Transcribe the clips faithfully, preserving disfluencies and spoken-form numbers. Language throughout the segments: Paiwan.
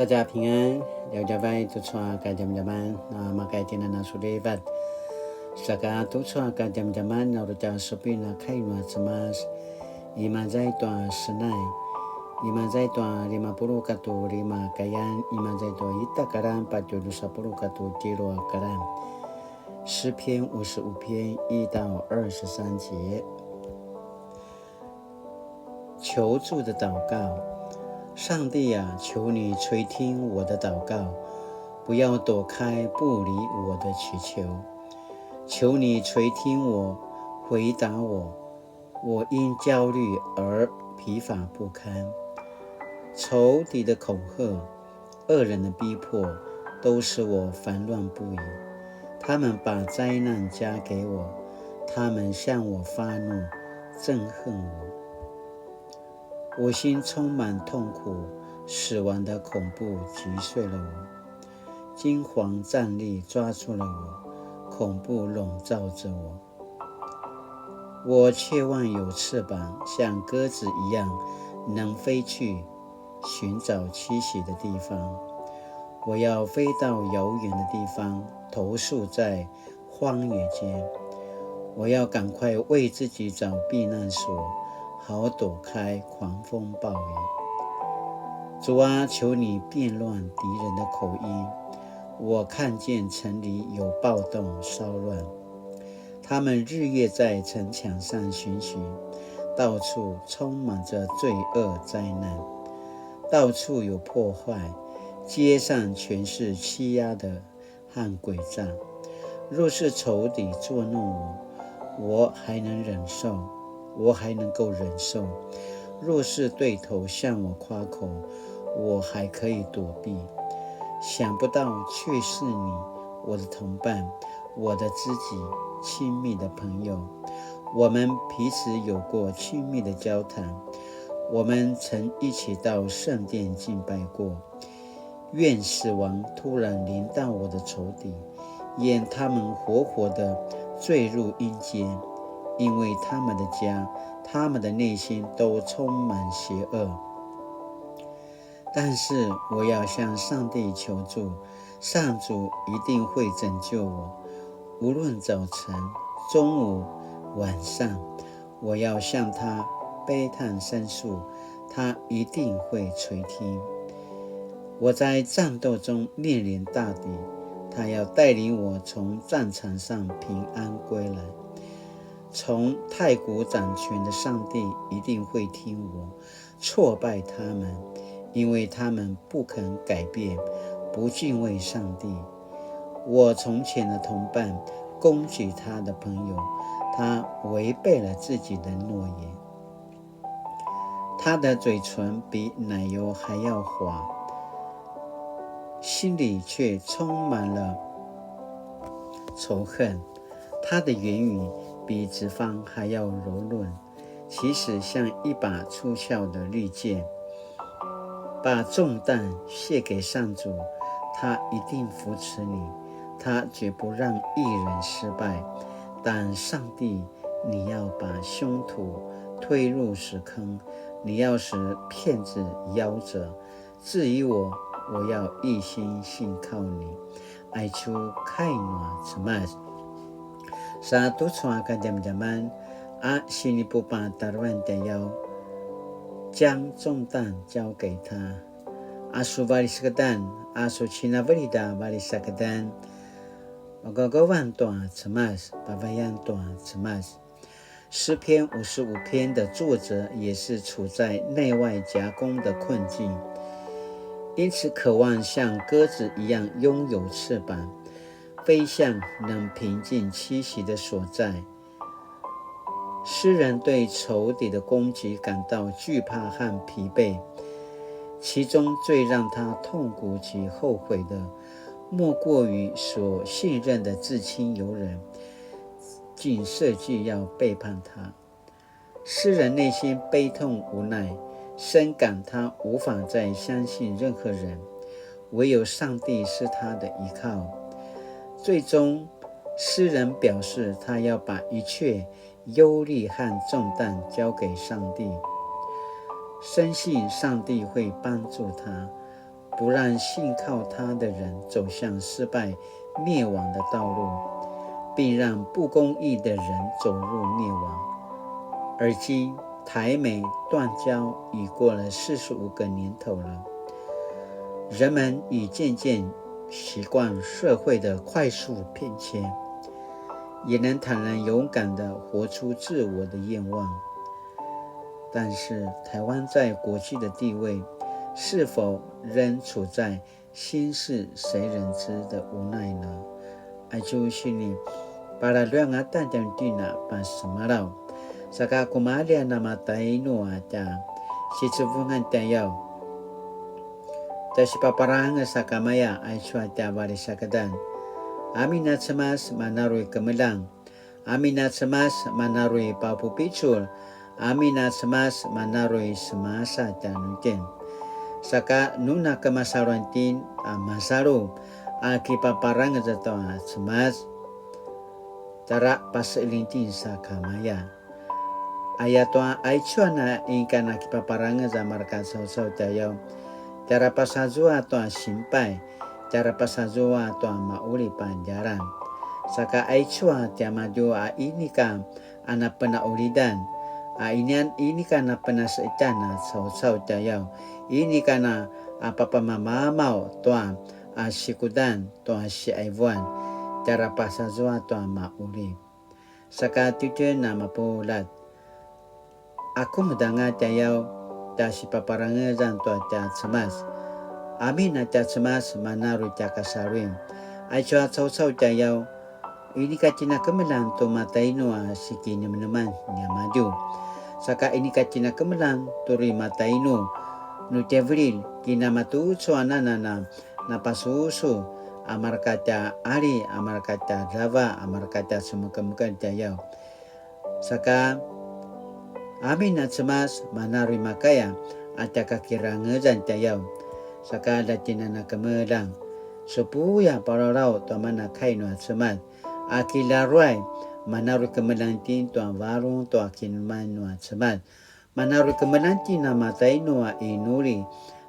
大家平安, djavadjavay tucu a kadjamadjaman, na makay tinana sulivat. Saka tucu a kadjamadjaman, na uri tja supin a kai nua Cemas. Imaza i tua Senai. Imaza i tua lima puluq katua lima kayan, imaza i tua ita karan, patje drusa puluq katua tjelu a karan. 诗篇五十五篇一到二十三节。 求助的祷告。上帝啊，求你垂听我的祷告，不要躲开不理我的祈求。求你垂听我，回答我，我因焦虑而疲乏不堪。仇敌的恐吓， 恶人的逼迫都使我烦乱不已。他们把灾难加给我，他们向我发怒，憎恨我。我心充满痛苦，死亡的恐怖击碎了我。惊惶战栗抓住了我，恐怖笼罩着我。 我切望有翅膀，像鸽子一样，能飞去寻找栖息的地方。我要飞到遥远的地方，投宿在荒野间。我要赶快为自己找避难所，好躲开狂风暴雨。主啊，求你变乱敌人的口音。我看见城里有暴动骚乱， 他们日夜在城墙上巡行，到处充满着罪恶灾难，到处有破坏，街上全是欺压的和诡诈。若是仇敌捉弄我，我还能忍受，我还能够忍受。若是对头向我夸口，我还可以躲避。想不到却是你，我的同伴， 我的知己、亲密的朋友。我们彼此有过亲密的交谈，我们曾一起到圣殿敬拜过。愿死亡突然临到我的仇敌，愿他们活活地坠入阴间，因为他们的家、他们的内心都充满邪恶。 但是我要向上帝求助，上主一定会拯救我。无论早晨、中午、晚上，我要向他悲叹申诉，他一定会垂听。我在战斗中面临大敌，他要带领我从战场上平安归来。从太古掌权的上帝一定会听我， 挫败他们，因为他们不肯改变，不敬畏上帝。我从前的同伴攻击他的朋友，他违背了自己的诺言。他的嘴唇比奶油还要滑，心里却充满了仇恨。他的言语比脂肪还要柔润， 其实像一把出鞘的利剑。把重担卸给上主，他一定扶持你，他绝不让义人失败。但上帝，你要把凶徒推入死坑，你要使骗子夭折。至于我，我要一心信靠你。Aicu kai nua Cemas. Sa tucu a kadjamadjaman a sinipupatarevan tjayaw, 将重担交给他。A su valisekedan, a su cinavelida valisekedan, magagavan tua Cemas, pavayan tua Cemas. 诗篇五十五篇的作者也是处在内外夹攻的困境，因此渴望像鸽子一样拥有翅膀，飞向能平静栖息的所在。诗人对仇敌的攻击感到惧怕和疲惫，其中最让他痛苦及后悔的，莫过于所信任的至亲友人 竟设计要背叛他。诗人内心悲痛无奈，深感他无法再相信任何人，唯有上帝是他的依靠。最终，诗人表示他要把一切忧虑和重担交给上帝，深信上帝会帮助他，不让信靠他的人走向失败灭亡的道路，并让不公义的人走入灭亡。而今，台美断交已过了四十五个年头了，人们已渐渐习惯社会的快速变迁，也能坦然勇敢地活出自我的愿望。但是，台湾在国际的地位是否仍处在心事谁人知的无奈呢？Aicu sini, palaluanga tadjang tina pasemalaw. Saka kumalji a namatainu a tja sicevungan tjayaw, tja sipaparangez sakamaya aicu a tja valisakedan. Amin a Cemas manaruy kemeljang. Amin a Cemas manaruy papupicul. Amin a Cemas manaruy semasa tjanuitjen. Saka nuna kemasaluan itjen a masalu a kipaparangez tua Cemas, tjara paseljang itjen sakamaya. Ayatua aicu a inika na kipaparangez a mareka caucau tjayaw, tjara pasazua tua sinpay, tjara pasazua tua maqulip a djalan. Saka aicu a tiamadju a inika a napenaqulidan, a inian inika napenaseqetjan a caucau tjayaw, inika na a papamamamaw tua a sikudan tua siqaivuan, tjara pasazua tua maqulip. Saka titjen a mapuljat, a kemudanga tjayaw tja sipaparangezan tua tja Cemas. Amin a tja Cemas manaruy tja kasaluin. Aicu a caucau tjayaw, inika tjen a kemeljang tu matainu a sikinemeneman niamadju. Saka inika tjen a kemeljang tu uri matainu nu tjaivililj kinamatucu anan a napasusu a mareka tja qali, a mareka tja drava, a mareka tja cemekemekelj tjayaw. Saka amin a Cemas manaruy makaya a tja kakirangezan tjayaw. Saka lja tjen a na kemeljang, supuya palawlaw tua mana kai nua Cemas, a kilaruay, manaruy kemeljang itjen tua varung tua kinemeneman nua Cemas. Manaruy kemeljang itjen a matainu a inuli,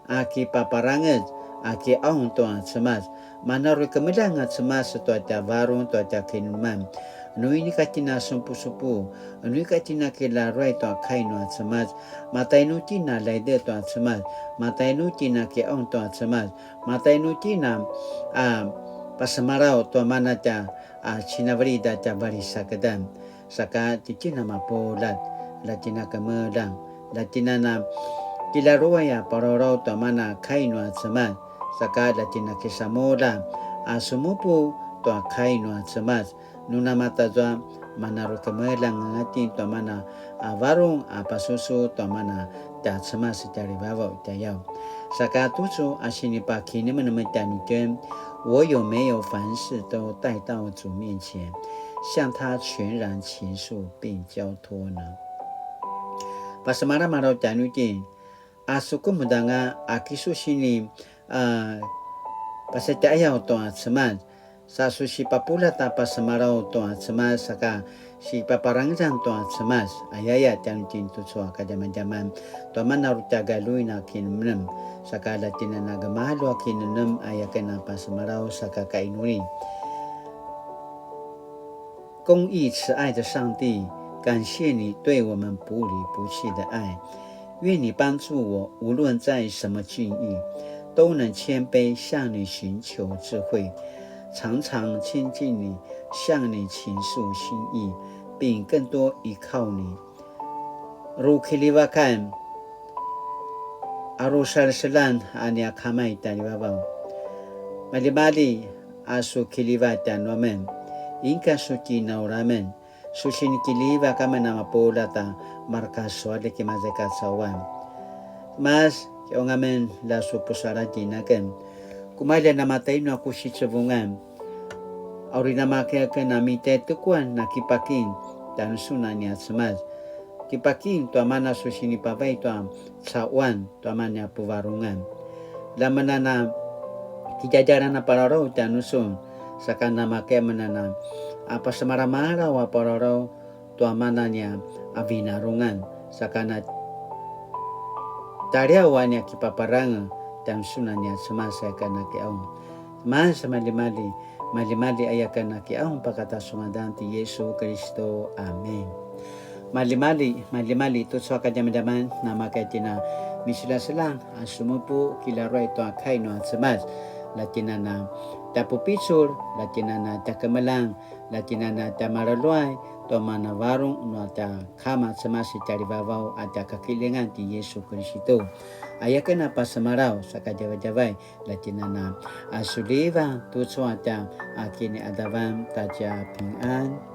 a kipaparangez, a kiqaung tua Cemas. Manaruy kemeljang a Cemas tua tja varung tua tja kinemeneman. Nu inika tjen a sumupusupu, nu inika tjen a kilaruay tua kai nua Cemas, matainu itjen a laidet tua Cemas, matainu itjen a kiqaung tua Cemas, matainu itjen a, a, pasemalaw tua mana tja, a, cinaveli ta tja valisakedan. Saka titjen a mapuljat, lja tjen a kemeljang, lja tjen a na kilaruay a palawlaw tua mana kai nua Cemas, saka lja tjen a kisamulja a sumupu tua kai nua Cemas. Nu namayatazua, manaruy kemeljang anga itjen tua mana a varung a pasusu tua mana tja Cemas tjalivavaw tjayaw. Saka tucu a sinipakinemenem tjanuitjen, 我有沒有凡事都帶到主面前，向他全然傾訴並交託呢？Pasemalamalaw tjanuitjen, a su kemudanga a kisu sini, a, pasatjaiyaw tua Cemas, sa su sipapuljat a pasemalaw tua Cemas, saka sipaparangezan tua Cemas, ayaya tjanuitjen tucu a kadjamadjaman, tua mana uri tja galjuin a kinemenem, saka lja tjen a na gemalju a kinemenem, aya ken a pasemalaw, saka kainuli. 公义慈爱的上帝，感谢你对我们不离不弃的爱。愿你帮助我，无论在什么境遇，都能谦卑向你寻求智慧，常常亲近你，向你倾诉心意，并更多依靠你。 Ru kiljivakan, a ru saleselan a nia Kama i tjaivavaw. Maljimalji a su kiljivatj tjanuamen, inika su kinauramen, su sinikiljivak amen a mapuljat a mareka su aljak i maza i kacauan. Mas kiqaung amen, lja su pusaladj tjanuaken. Kumalji a namatainu a ku sicevungan, a uri namakaya aken a mitjaitekuan na kipakim tjanusun a nia Cemas. Kipakim tua mana su sinipavay tua cauan tua mana nia puvarungan. Lja amen a na kidjadjalan a palawlaw tjanusun, saka namakaya amen a na a pasemalamalaw a palawlaw tua mana nia a vinarungan, saka na tjaliaw a nia kipaparangez tjanusun a nia Cemas aya ken a kiqaung. Cemas, maljimalji, maljimalji aya ken a kiqaung pakata su ngadan ti Yisu Kiristu. Amin. Maljimalji, maljimalji tucu a kadjamadjaman, namaka itjen a misilaselang a sumupu kilaruay tua kai nua Cemas, la tjen a na tjapupicul, la tjen a na tjakemeljang, la tjen a na tjamaluluay tua mana varung nua tja Kama Cemas i tjalivavaw a tja kakilingan ti Yisu Kiristu. Aya ken a pasemalaw saka djavadjavay, la tjen a na a suliva tucu a tja a kiniqadavan ta tja pingan.